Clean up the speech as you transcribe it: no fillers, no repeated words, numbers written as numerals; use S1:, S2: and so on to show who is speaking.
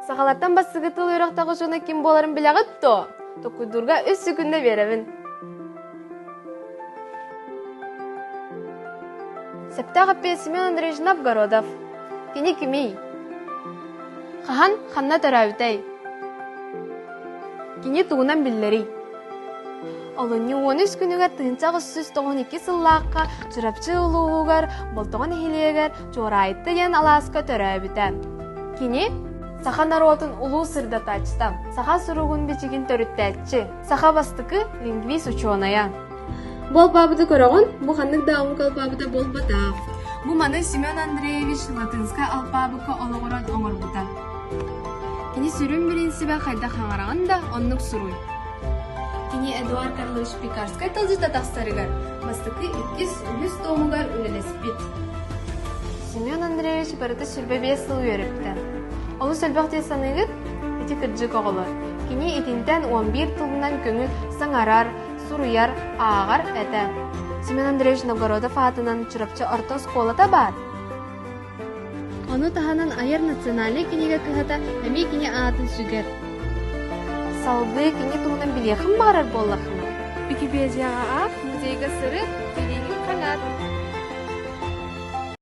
S1: Сахалартан бастакы тыл үөрэхтээх учуонай ким буоларын билэҕит дуо? Токуйдуурга үс секунда биэрэбин. Сөптөөх эппиэт Семен Андреевич Новгородов. Кини кимий? Хаһан, ханна төрөөбүтэй? Кини тугунан биллэрий? Олунньу 13 күнүгэр 1892 сыллаахха Чурапчы улууһугар Болтоҕо нэһилиэгэр Чуораайытта диэн алааска төрөөбүтэ. Кини саха норуотун улуу сырдатааччыта, саха суругун-бичигин төрүттээччи, саха бастакы лингвист учуонайа. Бу алпаабыты көрөҕүн, бу ханнык да омук алпаабыта буолбатах. Бу маны Семен Андреевич латынскай алпаабыкка олоҕуран оҥорбута. Кини сүрүн бириинсибэ хайдах хаҥараҕын да, оннук суруй. Кини Эдуард Карлович Пекарскай тылдьыта тахсарыгар бастакы иккис, үһүс туомугар үлэлэспит. Семен Андреевич барыта 25 сыл үөрэппитэ. Олус элбэх дии саныыгыт? Ити кырдьык оҕолор. Кини итинтэн 11 тылынан көҥүл саҥарар, суруйар, ааҕар этэ. Семен Андреевич Новгородов аатынан Чурапчы орто оскуолата баар. Ону таһынан айар национальнай кинигэ кыһата эмиэ кини аатын сүгэр. Салгыы кини туһунан билиэххин баҕарар буоллаххына, Википедияҕа аах, музейга сырыт.